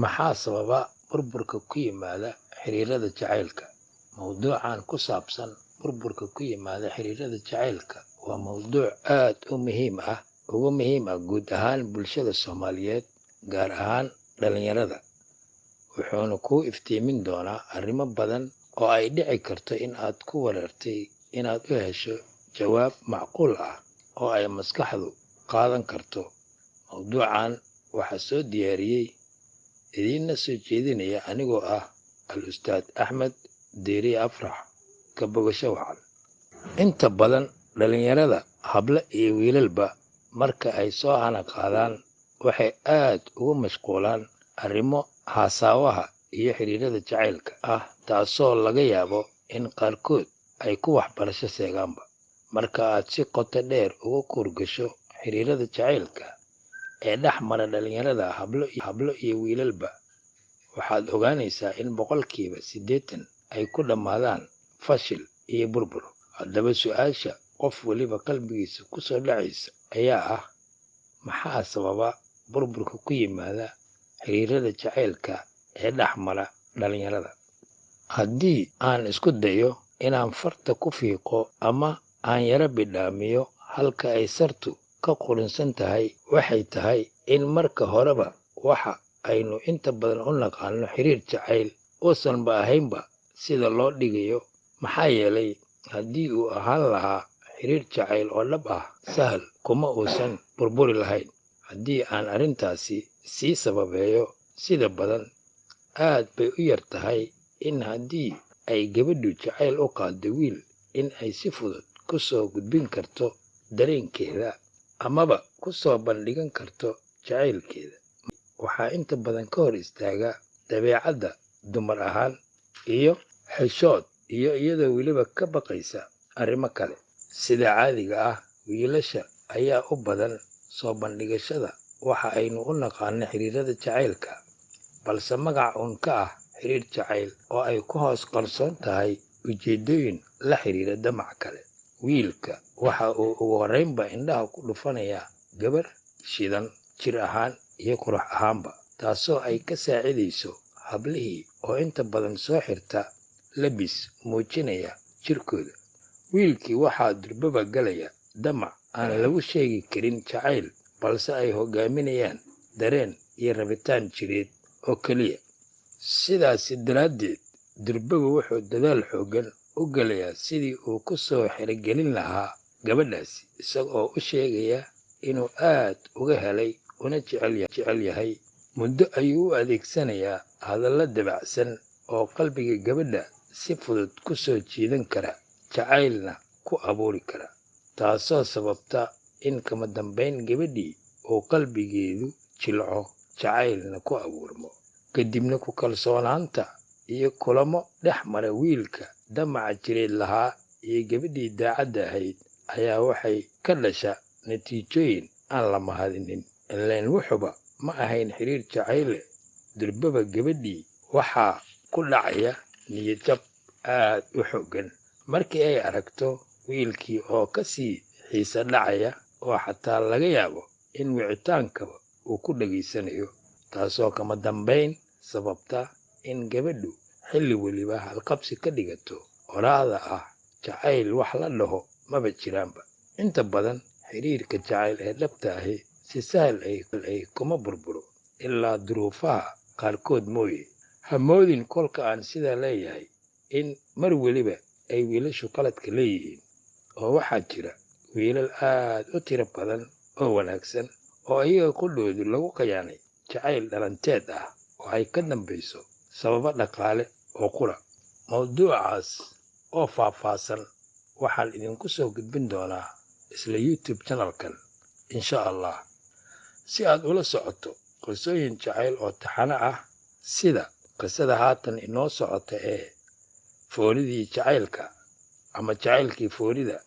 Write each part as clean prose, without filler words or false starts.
Maxaa sababa burburka ku yimaada xiriirada jacaylka? Mowduucan ku saabsan burburka ku yimaada xiriirada jacaylka waa mowduuc aad u muhiim ah, ugu muhiim ah guud ahaan bulshada Soomaaliyeed, gaar ahaan dhalinyarada. Wuxuuna kuu iftiimin doonaa arrimo badan oo ay dhici karto in aad ku wareertay inaad u hesho jawaab macquul ah oo ay maskaxdu qaadan karto. Mowduucan waxaa soo diyaariyey idiinna soo jeedinaya anigoo ah Al-Ustaad Axmed Deeriye Afrax. Ka bogasho wacan. Inta badan dhalinyarada, hablo iyo wiilalba, marka ay soo hana qaadaan waxay aad ugu mashquulaan arrimo haasaawaha iyo xiriirada jacaylka ah, taasoo laga yaabo in qaarkood ay ku waxbarasho seegaanba. Marka aad si qoto dheer uga kuurgasho xiriirada jacaylka ee dhex mara dhalinyarada, hablo iyo wiilalba, waxaad ogaanaysaa in 80% ay ku dhammaadaan fashil iyo burbur. Haddaba su-aasha qof weliba qalbigiisa ku soo dhacaysa ayaa ah: maxaa sababa burburka ku yimaada xiriirada jacaylka ee dhex mara dhalinyarada? Haddii aan isku dayo inaan farta ku fiiqo ama aan yara bidhaamiyo halka ay sartu ka qurunsan tahay, waxay tahay in marka horeba waxa aynu inta badan u naqaano xiriir jacayl uusanba ahaynba sida loo dhigayo. Maxaa yeelay, haddii uu ahaan lahaa xiriir jacayl oo dhab ah, sahal kuma uusan burburi lahayn. Haddii aan arrintaasi sii sababeeyo, sida badan aad bay u yar tahay in haddii ay gabadhu jacayl u qaaddo wiil in ay si fudud ku soo gudbin karto dareenkeeda amaba ku soo bandhigan karto jacaylkeeda. Waxaa inta badan ka hor istaaga dabeecadda dumar ahaan iyo xishood, iyo iyadoo weliba ka baqaysa arrimo kale. Sida caadiga ah, wiilasha ayaa u badan soo bandhigashada waxa aynu u naqaano xiriirada jacaylka, balse magac uun ka ah xiriir jacayl oo ay ku hoos qarsoon tahay ujeeddooyin la xiriira damac kale. Wiilka waxa uu ugu horraynba indhaha ku dhufanayaa gabar shidan jir ahaan iyo qurux ahaanba, taasoo ay ka saacidayso hablihii oo inta badan soo xirta labis muujinaya jirkooda. Wiilkii waxaa durbaba galaya damac aan lagu sheegi karin jacayl, balse ay hoggaaminayaan dareen iyo rabitaan jireed oo keliya. Sidaasi daraaddeed, durbaba wuxuu dadaal xooggan u galayaa sidii uu ku soo xerogelin lahaa gabadhaasi, isaga oo u sheegaya inuu aad uga helay una jecel yahay. Muddo ayuu u adeegsanayaa hadallo dabacsan oo qalbiga gabadha si fudud ku soo jiidan kara, jacaylna ku abuuri kara, taasoo sababta in kama dambayn gabadhii uu qalbigeedu jilco, jacaylna ku abuurmo. Kadibna ku kalsoonaanta iyo kulamo dhex mara wiilka damaca jireed lahaa iyo gabadhii daacadda ahayd ayaa waxay ka dhasha natiijooyin aan la mahadinin. Ileen wuxuba ma ahayn xiriir jacayle. Durbaba gabadhii waxaa ku dhacaya niyadjab aad u xooggan markii ay aragto wiilkii oo ka sii xiise dhacaya, oo xataa laga yaabo in wicitaankaba uu ku dhegaysanayo, taasoo kama dambayn sababta in gabadhu xilli weliba halqabsi ka dhigato oraahda ah: jacayl wax la dhaho maba jiraanba. Inta badan xiriirka jacayl ee dhabta ahi si sahal ay kuma burburo, ilaa duruufaha qaarkood mooye. Ha moodin kolka aan sidaa leeyahay in mar weliba ay wiilashu qaladka leeyihiin, oo waxaa jira wiilal aad u tiro badan oo wanaagsan oo iyaga qudhoodu lagu khayaanay jacayl dhalanteed ah oo ay ka dambayso sababo dhaqaale oo qura. Mowduucaas oo faahfaahsan waxaan idinku soo gudbin doonaa isla YouTube channelkan, insha Allah. Si aad ula socoto qisooyin jacayl oo taxano ah sida qisada haatan inoo socota ee Fooridii Jacaylka ama Jacaylkii Foorida,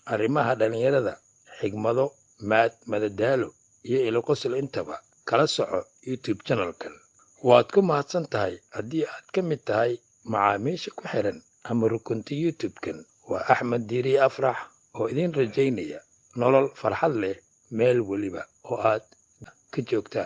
arrimaha dhalinyarada, xigmado, maad madadaalo iyo iloqosol intaba, kala soco YouTube channelkan. Waad ku mahadsan tahay haddii aad ka mid tahay macaamiisha ku xiran ama rukunta YouTube-kan. Waa Axmed Diiriye Afrax oo idiin rajaynaya nolol farxad leh meel weliba oo aad ka joogtaan.